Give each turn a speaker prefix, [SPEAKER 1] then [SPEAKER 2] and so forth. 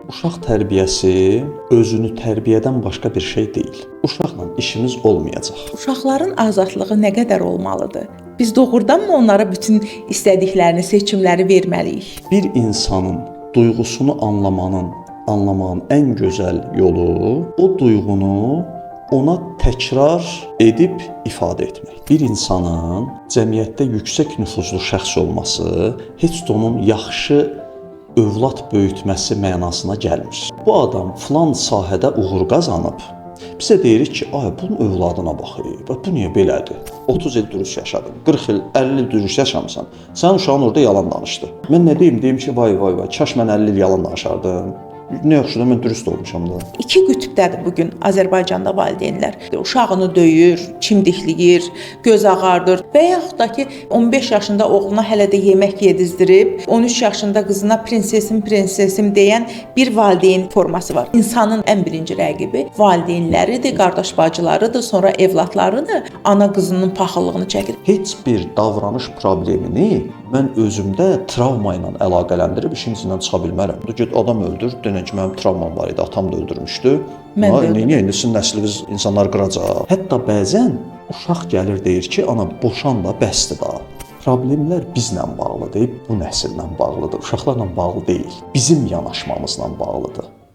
[SPEAKER 1] Uşaq tərbiyəsi özünü tərbiyədən başqa bir şey deyil. Uşaqla işimiz olmayacaq.
[SPEAKER 2] Uşaqların azadlığı nə qədər olmalıdır? Biz doğrudanmı onlara bütün istədiklərini, seçimləri verməliyik?
[SPEAKER 1] Bir insanın duyğusunu anlamağın ən gözəl yolu o duyğunu ona təkrar edib ifadə etmək. Bir insanın cəmiyyətdə yüksək nüfuzlu şəxs olması heç də onun yaxşı övlad böyütməsi mənasına gəlmir. Bu adam filan sahədə uğur qazanıb. Bizə deyirik ki, ay bunun övladına bax, bax bu niyə belədir? 30 il dürüst yaşadın, 40 il, 50 il dürüst yaşamısan. Sənin uşağın orada yalan danışdı. Mən nə deyim? Deyim ki, vay vay vay, kaş mən 50 il yalan danışardım. Nə yaxşı da mən dürüst olmuşam da.
[SPEAKER 2] İki qütbdədir bu gün Azərbaycanda valideynlər. Uşağını döyür, çimdikləyir, göz ağardır və yaxud da ki 15 yaşında oğluna hələ də yemək yedizdirib, 13 yaşında qızına prinsesim, prinsesim deyən bir valideyn forması var. İnsanın ən birinci rəqibi valideynləridir, qardaş bacılarıdır, sonra evladlarıdır. Ana qızının paxıllığını çəkir.
[SPEAKER 1] Heç bir davranış problemini mən özümdə travma ilə əlaqələndirib işin içindən çıxa bilmərəm. Get adam öldür, denən ki, mənim travmam var idi, atam da öldürmüşdü.
[SPEAKER 2] Mən də öldürmüşdüm.
[SPEAKER 1] Niyə indi sizin nəsliniz insanlar qıracaq? Hətta bəzən uşaq gəlir deyir ki, ana boşan da bəsdir da. Problemlər bizlə bağlı deyil, bu nəsillə bağlıdır, uşaqlarla bağlı deyil. Bizim yanaşmamızla bağlıdır.